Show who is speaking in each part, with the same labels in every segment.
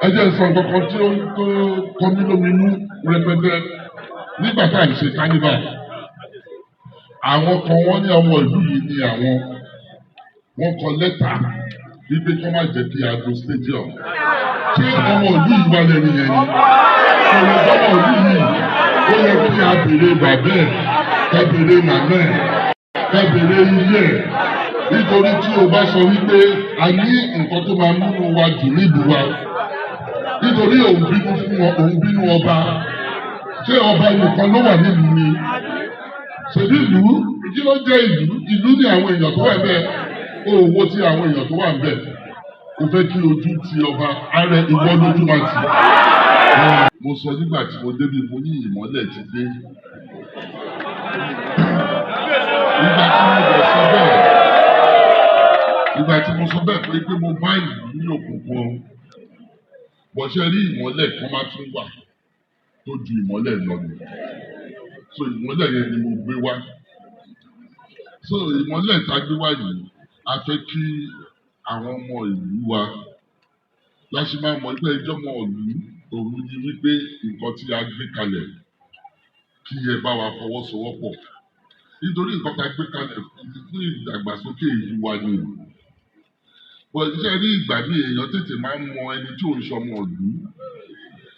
Speaker 1: Ẹ jẹ́ sọ nǹkan kan tí ó tó kọ mí lóminú rẹpẹtẹ nígbà tá à ń ṣe carnival. Àwọn kan, wọ́n ní ọmọ ìlú yìí ni àwọn. Wọ́n kọ lẹ́tà wípé kí wọ́n má jẹ́ kí a lo stadium. Ṣé ọmọ ìlú yìí wà lẹ́nu yẹn ni? Kò lè jọmọ ìlú yìí. Ó yẹ kí a béèrè bàbá ẹ̀, ká béèrè màmá ẹ̀, ká béèrè ilé ẹ̀. Nítorí tí o bá sọ wípé a ní nǹkan tó máa múnú wa jù nílùú wa, nítorí òun bínú fún ọ, òun bínú ọba. Ṣé ọba nìkan ló wà nílùú ni? Ṣèbí ìlú, kí ló jẹ́ ìlú? Ìlú ní àwọn èèyàn tó wà níbẹ̀. Owó tí àwọn èèyàn tó wà níbẹ̀. O fẹ́ kí ojú ti ọba ààrẹ, ìwọ lójú máa tì. Mo sọ nígbà tí mo débi, mo ní ìmọ́lẹ̀ ti dé. Ìgbà tí mo bẹ̀ sọ bẹ́ẹ̀, ìgbà tí mo sọ bẹ́ẹ̀ pé mo bá ìlú ní òkùnkùn, bọ̀ṣẹ́ rí ìmọ́lẹ̀ kan máa tún wà tó ju ìmọ́lẹ̀ lọ ni. So ìmọ́lẹ̀ yẹn ni mo gbé wá. So ìmọ́lẹ̀ tá a gbé wá yìí, a fẹ́ kí àwọn ọmọ ìlú wa láti máa mọ̀ pé ìjọmọ ìlú òun ni wípé nǹkan tí a gbé kalẹ̀, kí ẹ bá wa fọwọ́sowọ́pọ̀, nítorí nǹkan tá a gbé kalẹ̀ fún ìdàgbàsókè ìlú wa ni. But iṣẹ́ rí, ìgbà míì èèyàn tètè máa ń mọ ẹni tí ò ń ṣọmọ ìlú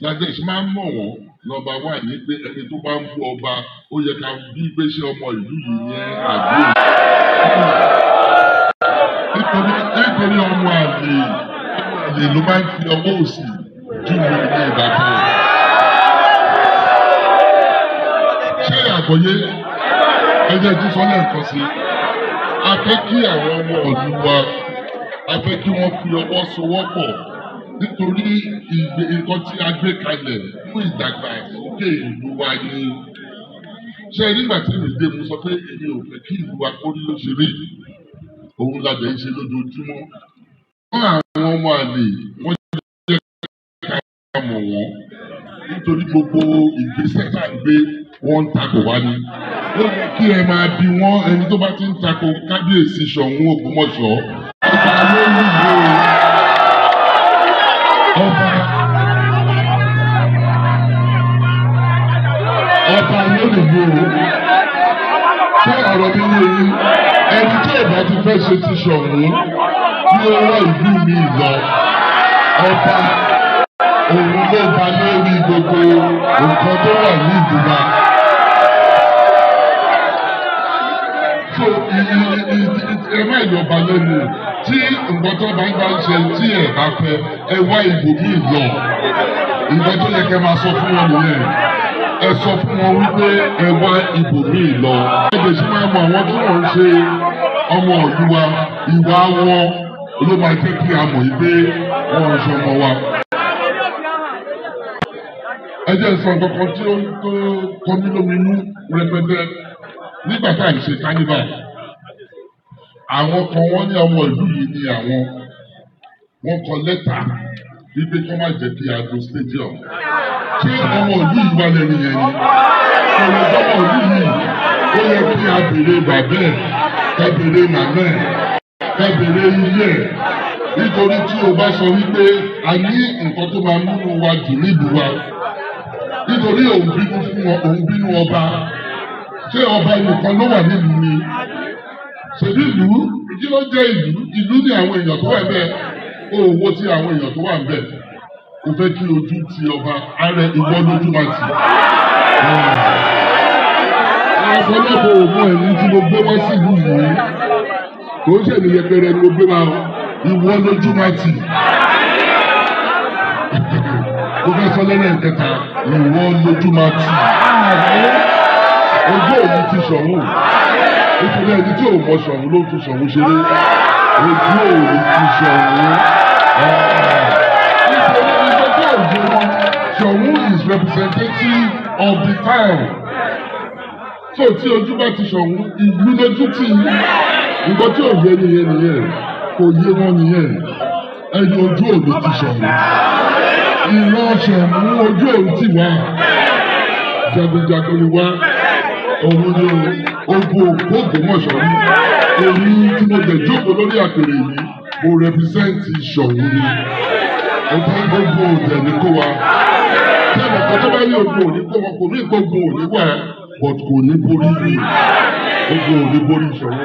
Speaker 1: lájẹ́ ṣe máa ń mọ̀ wọ́n. Number one ní pé ẹni tó bá ń bú ọba, ó yẹ ká bí pé ṣé ọmọ ìlú yìí yẹn àbí nítorí ọmọ àlè ló máa ń fi ọwọ́ òsì júwe ilé bàbá ẹ̀. Ṣé àgbọ̀yé? Ẹ jẹ́ tún sọ lẹ́ẹ̀kan sí i. A fẹ́ kí àwọn ọmọ ìlú wa, a fẹ́ kí wọ́n fi ọwọ́ sowọ́pọ̀, nítorí nǹkan tí a gbé kalẹ̀ fún ìdàgbàsókè ìlú wa ni. Ṣé nígbà tí èmi dé, mo sọ pé èmi ò fẹ́ kí ìlú wa kó rí ló ṣe rí. Òun la dẹ̀ ń ṣe lójoojúmọ́. Wọ́n àwọn ọmọ àlè, wọ́n jẹ́ ká mọ̀ wọ́n, nítorí gbogbo ìgbésẹ̀ tá à ń gbé, wọ́n ń takò wá ni. Ó yẹ kí ẹ máa bi wọ́n. Ẹni tó bá ti ń takò Kábíyèsí Ṣọ̀ún Ògbómọ̀ṣọ́, ọba ló ń lò ó. Ọba ló lè lò ó. Ṣé ọ̀rọ̀ mi yé yín? Ẹni tí ò bá ti fẹ́ ṣe ti Ṣọ̀ún, tí ó rọ ìlú mi lọ, ọba òun ló ba lórí gbogbo nǹkan tó wà ní ìlú wa. So ẹ má yọ ọba lẹ́nu. Tí nǹkan tó bá ń bá ń ṣe tí ẹ bá fẹ́, ẹ wá ibòmíì lọ. Nǹkan tó yẹ kẹ́ máa sọ fún wọn nìyẹn. Ẹ sọ fún wọn wípé ẹ wá ibòmíì lọ. Ẹ lè ṣe máa mọ àwọn tí wọ́n ń ṣe ọmọ ìlú wa. Ìwà wọn ló máa jẹ́ kí a mọ̀ yìí pé wọ́n ń ṣe ọmọ wa. Ẹ jẹ́ sọ nǹkan kan tí ó tó kọ mí lóminú rẹpẹtẹ nígbà tá à ń ṣe carnival. Àwọn kan, wọ́n ní ọmọ ìlú yìí ni àwọn. Wọ́n kọ lẹ́tà wípé kí wọ́n má jẹ́ kí a lo stadium. Ṣé ọmọ ìlú yìí wà lẹ́nu yẹn ni? Kò lè jọmọ ìlú yìí. Ó yẹ kí a béèrè bàbá ẹ̀, ká béèrè màmá ẹ̀, ká béèrè ilé ẹ̀. Nítorí tí o bá sọ wípé a ní nǹkan tó máa múnú wa jù nílùú wa, nítorí òun bínú fún ọ, òun bínú ọba. Ṣé ọba nìkan ló wà nílùú ni? Ṣèbí ìlú, kí ló jẹ́ ìlú? Ìlú ní àwọn èèyàn tó wà níbẹ̀. Owó tí àwọn èèyàn tó wà níbẹ̀. O fẹ́ kí ojú ti ọba ààrẹ, ìwọ lójú máa tì. Ọ̀pọ̀lọpọ̀ òun ẹ̀mí tí mo gbé wá sí ìlú yìí, kò ń ṣèlú yẹpẹrẹ ni mo gbé wá. Ìwọ lójú máa tì. Mo fẹ́ sọ lẹ́lẹ̀ kẹta, ìwọ lójú máa tì. Ojú òun ti Ṣọ̀ún, nítorí ẹni tí ò mọ Ṣọ̀ún ló fi Ṣọ̀ún ṣeré. Ojú òun ti Ṣọ̀ún, nítorí nítorí tí ò yé wọn, Ṣọ̀ún is representative of the town. So tí ojú bá ti Ṣọ̀ún, ìlú lójú tì. Nǹkan tí ò yé nìyẹn nìyẹn, kò yé wọn nìyẹn. Ẹni ojú òun ti Ṣọ̀ún, ìran Ṣọ̀ún, ojú òun ti wá. Jagunjagun ni wá. Òun ni ogun Ògbómọ̀ṣọ́ rí. Èmi tí mo dẹ̀ jókòó lórí àpèrè yìí, mo represent Ṣọ̀ún ni. Ogun gbogbo òdẹ ní kó wa. Tí àwọn kan tó bá ní ogun òní kó wa, kò ní gbogbo òní wà, but kò ní borí mi. Ogun ò ní borí ìṣòro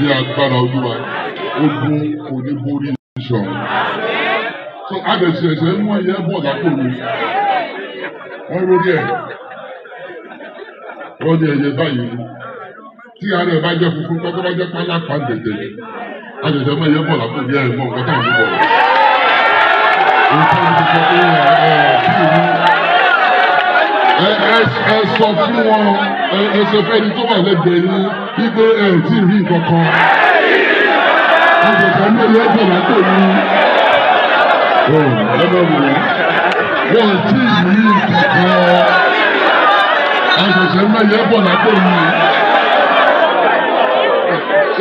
Speaker 1: ní agbára Olúwa. Ogun kò ní borí ìṣòro. So àbẹ̀sẹ̀ ẹ̀sẹ̀ ń mú ẹyẹ bọ̀ lápò mi. Wọ́n lórí ẹ̀. Wọ́n ní ẹyẹ báyìí. Tí ara ẹ̀ bá jẹ́ funfun, tó bá jẹ́ pálápàá dẹ̀dẹ̀. Àṣẹ̀ṣẹ̀ mú ẹyẹ bọ̀ lápò mi, ẹ̀ mọ̀ nǹkan tá à ń bọ̀. Nǹkan ti sọ pé ẹ kí ni ẹ sọ fún wọn, ẹ sọ fẹ́ni tó wà lẹ́gbẹ̀ẹ́ yín wípé ẹ ò tí ì rí nǹkan kan. Àṣẹ̀ṣẹ̀ mú ẹyẹ bọ̀ lápò mi. Ẹ bá wò ó. Wọ́n ò tí ì rí nǹkan kan. Àṣẹ̀ṣẹ̀ mú ẹyẹ bọ̀ lápò mi.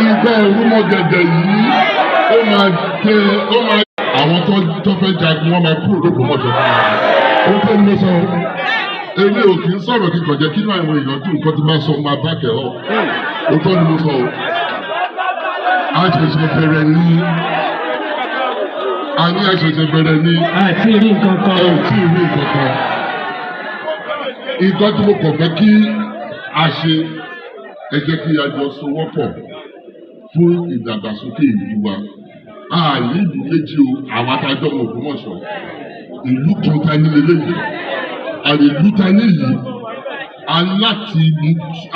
Speaker 1: Nǹkan òrùmọ̀gẹ̀dẹ̀ yìí, ó máa tẹ, ó máa àwọn tó fẹ́ jagun, wọ́n máa kúrò lÓgbómọ̀ṣọ́ fún wa. Ó fẹ́ ní sọ, èmi ò kì í sọ̀rọ̀ kíkọ̀ jẹ́ kí inú àwọn èèyàn dùn. Nǹkan tí máa sọ, máa bá kẹ̀ ọ́. Ó tọ́ ni mo sọ o. A ṣẹ̀ṣẹ̀ bẹ̀rẹ̀ ní, a ní a ṣẹ̀ṣẹ̀ bẹ̀rẹ̀ ní.
Speaker 2: Àti rí nǹkan kan.
Speaker 1: Ẹ ò tí ì rí nǹkan kan. Nǹkan tí mo kàn fẹ́ kí a ṣe, ẹ jẹ́ kí a jọ sowọ́pọ̀ fún ìdàgbàsókè ìlú wa. A ní ìlú méjì o, àwọn adájọ́ ọmọ Ògbómọ̀ṣọ́. Ìlú kan ta ní lélẹ́yìí. Àlè ìlú ta ní yìí,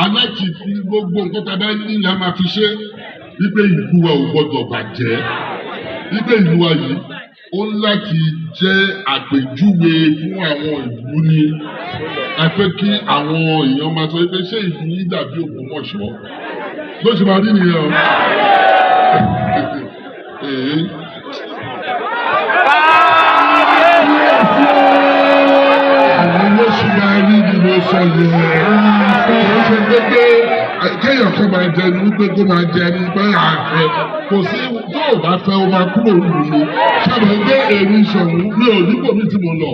Speaker 1: aláti fi gbogbo nǹkan tá a bá ní la máa fi ṣe wípé ìlú wa ò gbọdọ̀ bàjẹ́, wípé ìlú wa yìí, ó ń láti jẹ́ àpèjúwe fún àwọn ìlú ni. A fẹ́ kí àwọn èèyàn máa sọ wípé, ṣé ìlú yìí dàbí Ògbómọ̀ṣọ́? Ló ṣe máa rí nìyẹn o. Èé. Àwọn ló ṣe máa rí ni mo sọ yẹn. Kì í ṣe pé kéèyàn kan máa jẹ ní wípé kó máa jẹ ní pé àfẹ kò sí. Tó o bá fẹ́, o máa kúrò nílùú mi. Sábà gbé èmi Ṣọ̀ún, mi ò nípò mi tí mo lọ.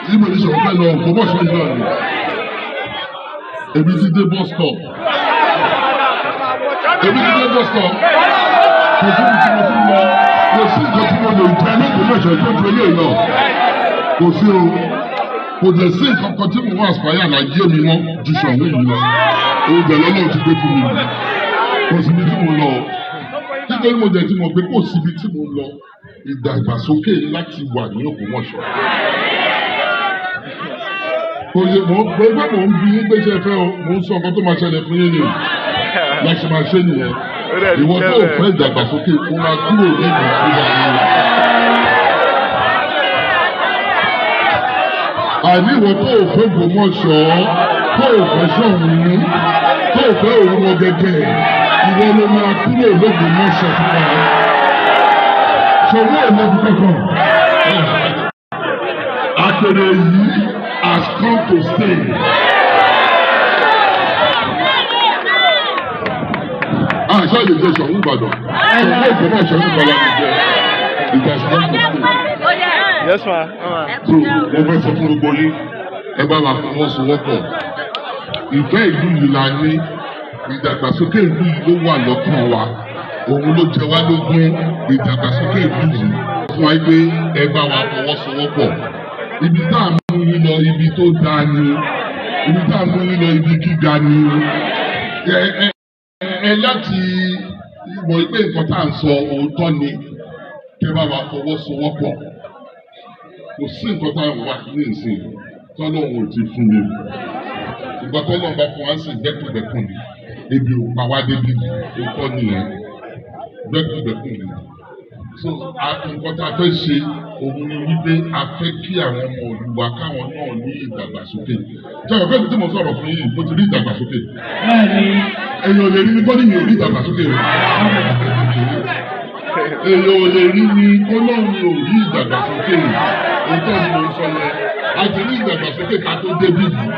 Speaker 1: Níbo ni Ṣọ̀ún fẹ́ lọ? Ògbómọ̀ṣọ́ yìí náà ni. Èmi ti dé bus stop. Èmi ti dé bus stop. Kò sí ibi tí mo ti lọ. Kò sí nǹkan tí mo lè jẹ lÓgbómọ̀ṣọ́ tó ju eléyìí lọ. Kò sí o. Kò dẹ̀ sí nǹkan kan tí mo wá aspire láyé mi mọ́ ju Ṣọ̀ún yìí lọ. Oúnjẹ lọ́nà ti gbé fún mi. Kò síbi tí mo lọ. Nítorí mo dẹ̀ ti mọ̀ pé kò síbi tí mo lọ. Ìdàgbàsókè láti wà ní Ògbómọ̀ṣọ́. Kò yẹ mò ń pé pé mò ń bí yín pé ṣe fẹ́ o, mò ń sọ nǹkan tó máa ṣẹlẹ̀ fún yín ni. Láti máa ṣe nìyẹn. Ìwọ tó o fẹ́ ìdàgbàsókè, o máa kúrò nínú ìlú wa. Àní ìwọ tó o fẹ́ Ògbómọ̀ṣọ́, tó o fẹ́ Ṣọ̀ún, tó o fẹ́ Òrùmọ̀gẹ̀gẹ̀, ìwọ ló máa kúrò lÓgbómọ̀ṣọ́ fún wa. Ṣọ̀ún ò lọ bí kankan. Àpèrè yìí has come to stay. Àṣà lè jẹ Ṣọ̀ún Ìbàdàn. Ṣọ̀ún Ògbómọ̀ṣọ́ ní Bọ́lá ti jẹ. It has come to stay.
Speaker 3: Yes, ma. Mama.
Speaker 1: So mo fẹ́ sọ fún gbogbo yín, ẹ bá wa fọwọ́sowọ́pọ̀. Ìfẹ́ ìlú yìí la ní, ìdàgbàsókè ìlú yìí ló wà lọ́kàn wa. Òun ló jẹ wá lógún, ìdàgbàsókè ìlú yìí. Fún wa pé ẹ bá wa fọwọ́sowọ́pọ̀. Ibi tá à ń mú yín lọ, ibi tó dáa ni. Ibi tá à ń mú yín lọ, ibi gíga ni. Ẹ láti mọ̀ pé nǹkan tá à ń sọ, òótọ́ ni. Kẹ́ bá wa fọwọ́sowọ́pọ̀. Kò sí nǹkan tá à ń wá ní ìsìn tọ́lọ́run ò ti fún mi. Nǹkan tọ́lọ́run bá fún wa ń sìn, gbẹ́kùngbẹ́kùn ni. Ebi ò pa wá débi, òótọ́ nìyẹn. Gbẹ́kùngbẹ́kùn ni. So nǹkan tá a fẹ́ ṣe òun ni wípé a fẹ́ kí àwọn ọmọ ìlú wa káwọn náà ní ìdàgbàsókè. Ṣé àwọn fẹ́ẹ́ tí mo sọ̀rọ̀ fún yìí, mo ti rí ìdàgbàsókè.
Speaker 2: Bẹ́ẹ̀ni.
Speaker 1: Èèyàn ò lè rí mi kọ́ ní mi ò rí ìdàgbàsókè rẹ̀. Èèyàn ò lè rí mi kó náà mi ò rí ìdàgbàsókè rẹ̀. Òótọ́ ni mo ń sọ yẹn. A ti rí ìdàgbàsókè ká tó débí yìí.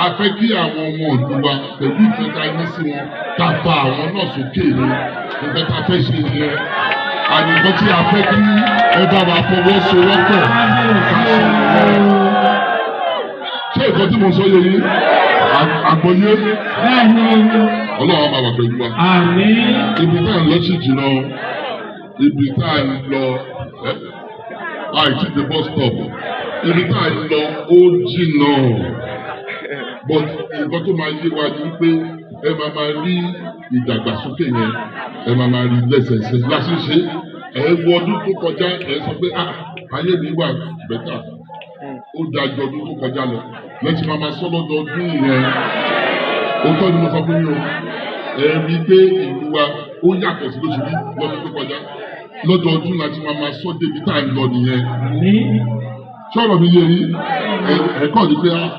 Speaker 1: A fẹ́ kí àwọn ọmọ ìlú wa, pẹ̀lú ìfẹ́ tá a ní sí wọn, ká fa àwọn náà sókè ni. Nǹkan tá a fẹ́ ṣe yẹn. Àní nǹkan tí a fẹ́ kí ẹ bá wa fọwọ́sowọ́pọ̀ ká ṣe nìyẹn. Ṣé nǹkan tí mo sọ yẹ yín? Àgbọ̀yé?
Speaker 2: Bẹ́ẹ̀ni.
Speaker 1: Ọlọ́run á máa wà pẹ̀lú wa.
Speaker 2: Àmín.
Speaker 1: Ibi tá à ń lọ sí jìnnà o. Ibi tá à ń lọ ẹ́. Àìsí the bus stop. Ibi tá à ń lọ ó jìnnà. But nǹkan tó máa yé wa ni pé ẹ máa máa rí ìdàgbàsókè yẹn, ẹ máa máa rí lẹ́sẹẹsẹ láṣìṣe. Ẹ wo ọdún tó kọjá, ẹ sọ pé, "Ah, ayé mi wà better. Ó dáa ju ọdún tó kọjá lọ." Lẹ́tí máa máa sọ lọ́dọọdún yẹn. Òótọ́ ni mo sọ fún yín o. Ẹ rí i pé ìlú wa ó yàtọ̀ sí bó ṣe rí lọ́dún tó kọjá. Lọ́dọọdún láti máa máa sọ débi tá à ń lọ nìyẹn. Sọ̀rọ̀ mi yé yín? Ẹ kọ́ ni pé, ah,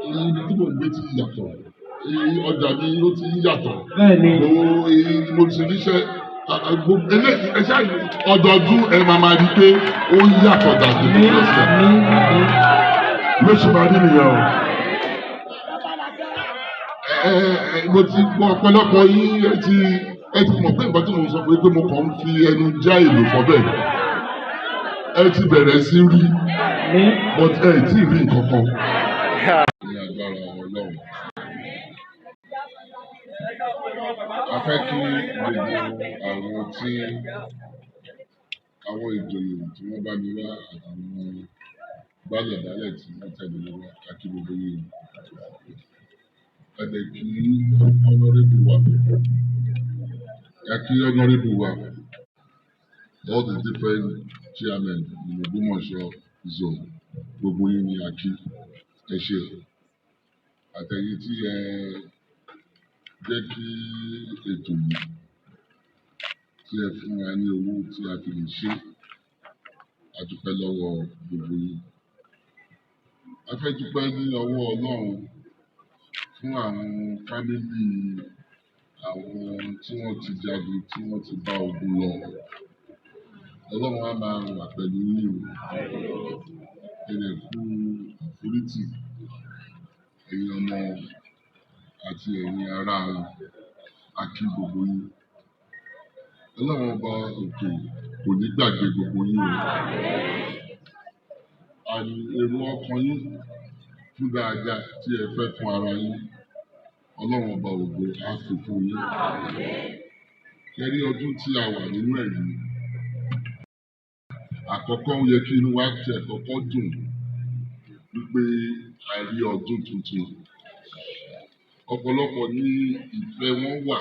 Speaker 1: ibi tí mò ń gbé ti yàtọ̀. Ọjà mi ó ti ń yàtọ̀. Mo ti ríṣẹ́ eléyìí. Ẹ ṣáà ọdọọdún ẹ máa máa rí i pé ó ń yàtọ̀ dàbí lọ́sẹ̀. Ló ṣe máa rí nìyẹn o. Ẹ ẹ, mo ti gbọ́ ọ̀pọ̀lọpọ̀ yín. Ẹ ti mọ̀ pé nǹkan tí mo sọ fún yín pé mo kàn ń fi ẹnu já ìlú fọ́ bẹ́ẹ̀. Ẹ ti bẹ̀rẹ̀ sí rí, but ẹ tí ì rí nǹkan kan. Ní agbára Ọlọ́run, a fẹ́ kí gbogbo àwọn tí àwọn ìjòyè tí wọ́n bá mi wá àtàwọn baálẹ̀-baálẹ̀ tí wọ́n tẹ̀lé mi wá, a kí gbogbo yín. A dẹ̀ kí honourable wa, a kí honourable wa, all the different chairmen in Ògbómọ̀ṣọ́ zone, gbogbo yín ni a kí. Ẹ ṣé àtẹ̀yìn tí ẹ jẹ́ kí ètò yìí, tí ẹ fún wa ní owó tí a fi lè ṣe. A dúpẹ́ lọ́wọ́ gbogbo yín. A fẹ́ dúpẹ́ ní ọwọ́ Ọlọ́run fún àwọn family àwọn tí wọ́n ti jagun, tí wọ́n ti bá ogun lọ. Ọlọ́run á máa wà pẹ̀lú yín o. Ẹ dẹ̀ kú àforítì, ẹ̀yin ọmọ àti ẹ̀yin ará wọn. A kí gbogbo yín. Ọlọ́run Ọba òkè kò ní gbàgbé gbogbo yín o. Àní èrò ọkàn yín fún dáadáa tí ẹ fẹ́ fún ara yín, Ọlọ́run Ọba ògo á fi fún yín. Ẹ rí ọdún tí a wà nínú ẹ̀ yìí. Àkọ́kọ́, ó yẹ kí inú wa tiẹ̀ kọ́kọ́ dùn wípé a rí ọdún tuntun. Ọ̀pọ̀lọpọ̀ ní ìfẹ́ wọn wà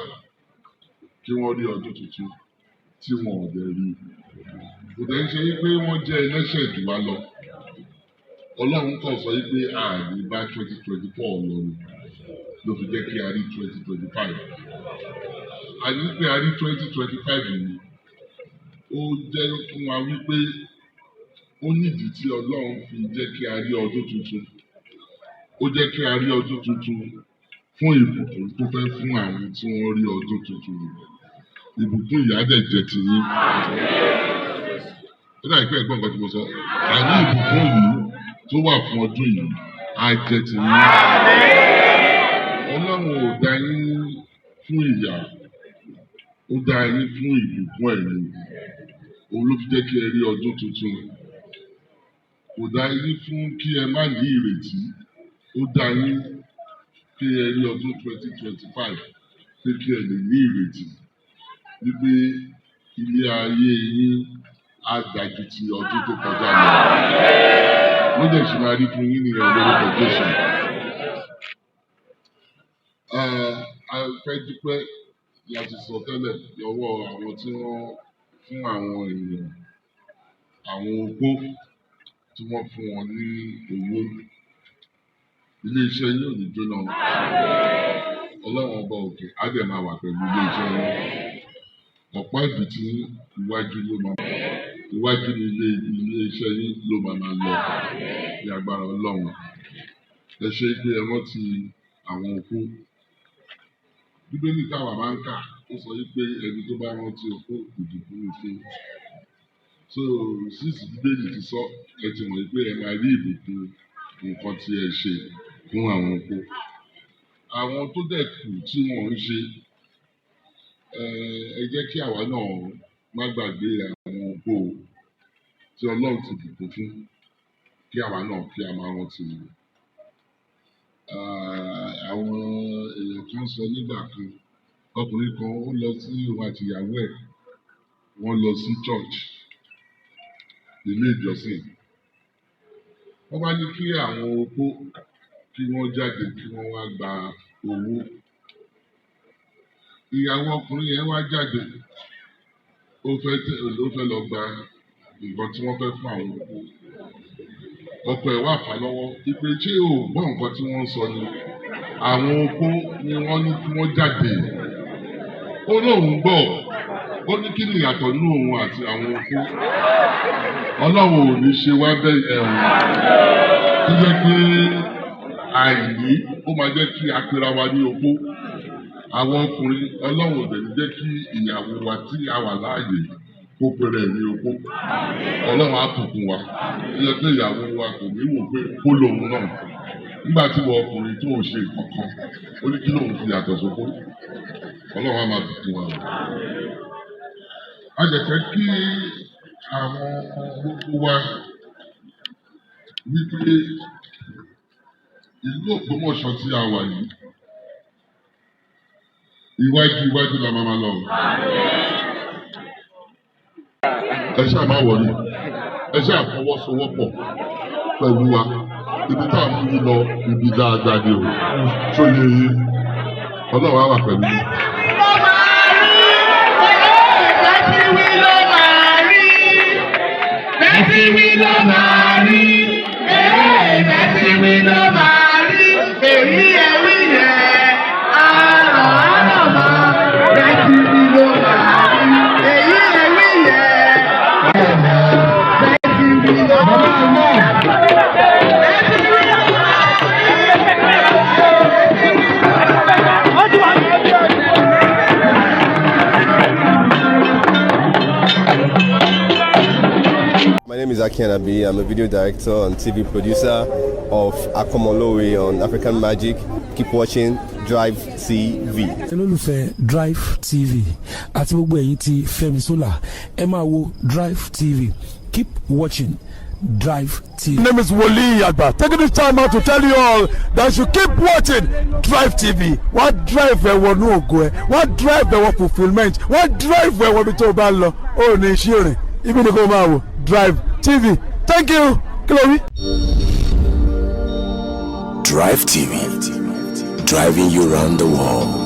Speaker 1: kí wọ́n rí ọdún tuntun tí wọn ò dẹ̀ rí. Kò dẹ̀ ń ṣe wípé wọ́n jẹ́ ẹlẹ́ṣẹ̀ jù wá lọ. Ọlọ́run kàn sọ wípé a ní bá 2024 lọ ni ló fi jẹ́ kí a rí 2025. Àní pé a rí 2025 yìí, ó jẹ́ fún wa wípé ó nídìí tí Ọlọ́run fi jẹ́ kí a rí ọdún tuntun. Ó jẹ́ kí a rí ọdún tuntun fún ìbùkún tó fẹ́ fún àwọn tí wọ́n rí ọdún tuntun yìí. Ìbùkún yìí á dẹ̀ jẹ́ ti yín. Ó dàbí pé ẹ̀gbọ́n nǹkan tí mo sọ. Àní ìbùkún yìí tó wà fún ọdún yìí á jẹ́ ti yín. Ọlọ́run ò dá yín fún ìyà, ó dá yín fún ìbùkún ẹ̀yin. Òun ló fi jẹ́ kí ẹ rí ọdún tuntun. Kò dá yín fún kí ẹ má ní ìrètí, ó dá yín kí ẹ rí ọdún 2025 pé kí ẹ lè ní ìrètí wípé ilé ayé yín á dájú ti ọdún tó kọjá lọ. Ló dẹ̀ ṣe máa rí fún yín nìyẹn lórúkọ Jésù. A fẹ́ dúpẹ́ láti sọ tẹ́lẹ̀ lọ́wọ́ àwọn tí wọ́n fún àwọn èèyàn, àwọn opó, tí wọ́n fún wọn ní owó. Ilé iṣẹ́ yín ò ní jóná. Ọlọ́run Ọba òkè á dẹ̀ máa wà pẹ̀lú ilé iṣẹ́ yín. Ọ̀pá ìbìtì iwájú ló máa iwájú ní ilé iṣẹ́ yín ló máa máa lọ ní agbára Ọlọ́run. Ẹ ṣe pé ẹ rántí àwọn opó. Bíbélì táwa máa ń kà, ó sọ wípé ẹni tó bá rántí opó, ìbùkún ni fún. So since Bíbélì ti sọ, ẹ ti mọ̀ wípé ẹ máa rí ìbùkún nǹkan tí ẹ ṣe fún àwọn opó. Àwọn tó dẹ̀ kù tí wọ́n ń ṣe, ẹ jẹ́ kí àwa náà má gbàgbé àwọn opó tí Ọlọ́run ti bùkún fún, kí àwa náà kí a máa rántí wọn. Àwọn èèyàn kan sọ nígbà kan, ọkùnrin kan ó lọ sí, òun àti ìyàwó ẹ̀, wọ́n lọ sí church. Ilé ìjọsìn, wọ́n bá ní kí àwọn opó kí wọ́n jáde, kí wọ́n wá gba owó. Ìyàwó ọkùnrin yẹn wá jáde, ó fẹ́ lọ gba nǹkan tí wọ́n fẹ́ fún àwọn opó. Ọkọ ẹ̀ wá fà lọ́wọ́ ìpè, "Ṣé o gbọ́ nǹkan tí wọ́n ń sọ ni? Àwọn opó ni wọ́n ní kí wọ́n jáde." Ó lóun gbọ́. Ó ní, "Kí ni ìyàtọ̀ nínú òun àti àwọn opó?" Ọlọ́run ò ní ṣe wá bẹ́ẹ̀. Ẹ̀hún tó jẹ́ pé àìní ó máa jẹ́ kí a pera wa ní opó. Àwọn ọkùnrin, Ọlọ́run ò dẹ̀ ní jẹ́ kí ìyàwó wa tí a wà láàyè kó pera ẹ̀ ní opó. Ọlọ́run á bùkún wa tó jẹ́ pé ìyàwó wa kò ní wò pé kó lòun náà nígbà tí wọ́n ọkùnrin tó ò ṣe kankan. Ó ní kí lòun fi yàtọ̀ sópó. Ọlọ́run á máa bùkún wa. A jẹ̀ fẹ́ kí àwọn gbogbo wa wípé ìlú Ògbómọ̀ṣọ́ tí a wà yìí, iwájú iwájú la máa ma lọ. Ẹ ṣáà má worry, ẹ ṣáà fọwọ́sowọ́pọ̀ pẹ̀lú wa. Ibi tá à ń mú lọ, ibi dáadáa ni o. Ṣó yé yín? Ọlọ́run á wà pẹ̀lú yín.
Speaker 4: Ló máa rí bẹ́ẹ̀ tí wí ló máa rí, bẹ́ẹ̀ tí wí ló máa rí, bẹ́ẹ̀ tí wí ló máa rí. Èyí ẹ̀wí yẹn àrọ̀ àrọ̀ mọ́. Bẹ́ẹ̀ tí wí ló máa rí, èyí ẹ̀wí yẹn, bẹ́ẹ̀ tí wí ló máa rí. Bẹ́ẹ̀ tí wí ló máa rí.
Speaker 5: My name is Aki Anabi. I'm a video director and TV producer of Akomolowe on African Magic. Keep watching Drive TV.
Speaker 6: Olólùfẹ́ Drive TV àti gbogbo ẹ̀yin tí Fẹ́mi Sola, ẹ máa wo Drive TV. Keep watching Drive TV.
Speaker 7: My name is Wole Agba. Taking this time out to tell you all that you keep watching Drive TV. Wọ́n drive ẹ wọnú ògo ẹ, wọ́n drive ẹ wọ fulfilment, wọ́n drive ẹ wọ ibi tó o bá ń lọ. Ó ní iṣẹ́ rìn, ibi ni kò máa wò Drive TV. Thank you. Kí ló wí?
Speaker 8: Drive TV, driving you round the world.